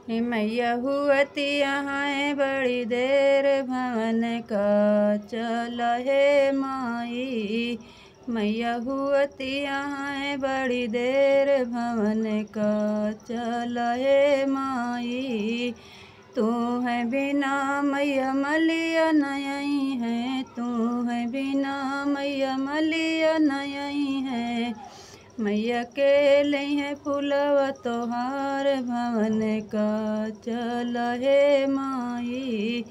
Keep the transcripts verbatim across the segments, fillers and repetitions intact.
हे मैया हुअतिया हैं बड़ी देर भवन का चल हे माई। मैया हुअतिया हैं बड़ी देर भवन का चल हे माई। तू है बिना मैया मलिया न आई है, तू है बिना मैया मलिया न आई है। मैया के लइहे फुलवा तोहार भवन का चल हे माई।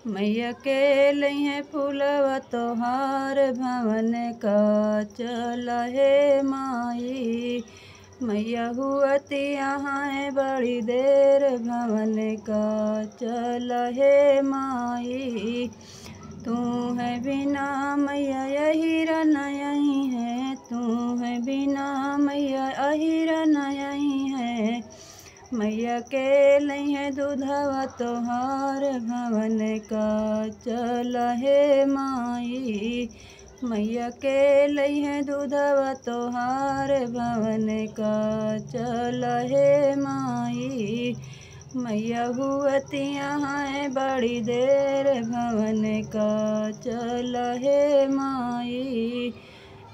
मैया के लइहे फुलवा तोहार भवन का चल हे माई। मैया हुअतिया हैं बड़ी देर भवन का चल हे माई। तू है बिना मैया अहिरा न आई है, तू है बिना मैया अहिरा न आई है। मैया के लइहे दूधवा तोहार भवन का चल हे माई। मैया के लइहे दूधवा तोहार भवन का चल हे माई। मैया हुअतिया हैं बड़ी देर भवन का चल हे माई।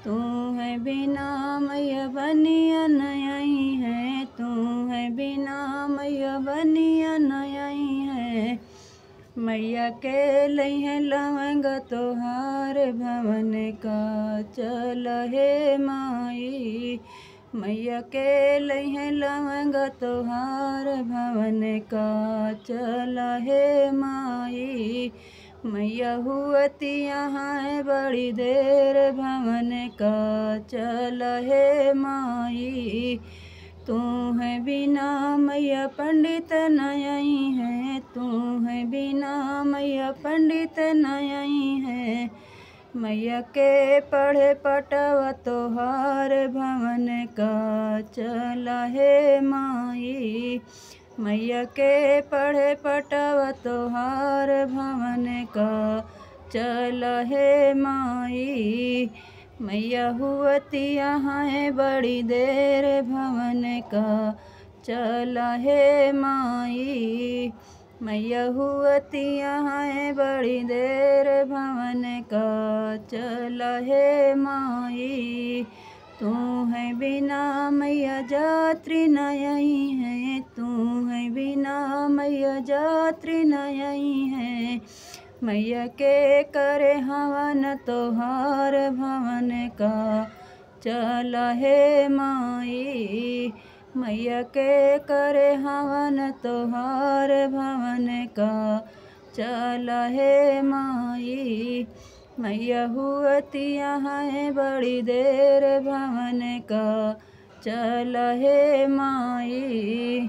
तू है बिना मैया बनिया न आई है, तू है बिना मैया बनिया न आई है। मैया के लइहे लवंग तोहार भवन का चल हे माई। मैया के लइहे लवंग तोहार भवन का चल हे माई। मैया हुअतिया हैं बड़ी देर भवन का चल हे माई। तू है बिना मैया पंडित न आई है, तू है बिना मैया पंडित न आई है। मैया के पढ़े पटवा तोहार भवन का चल हे माई। मैया के पढ़े पटवा तोहार भवन का चल हे माई। मैया हुअतिया हैं बड़ी देर भवन का चल हे माई। मैया हुअतिया हैं बड़ी देर भवन का चल हे माई। तू है बिना मैया जात्री न आई है, तू है बिना मैया जात्री न आई है। मैया के करे हवन तोहार भवन का चल हे माई। मैया के करे हवन तोहार भवन का चल हे माई। मैया हुअतिया हैं बड़ी देर भवन का चल हे माई।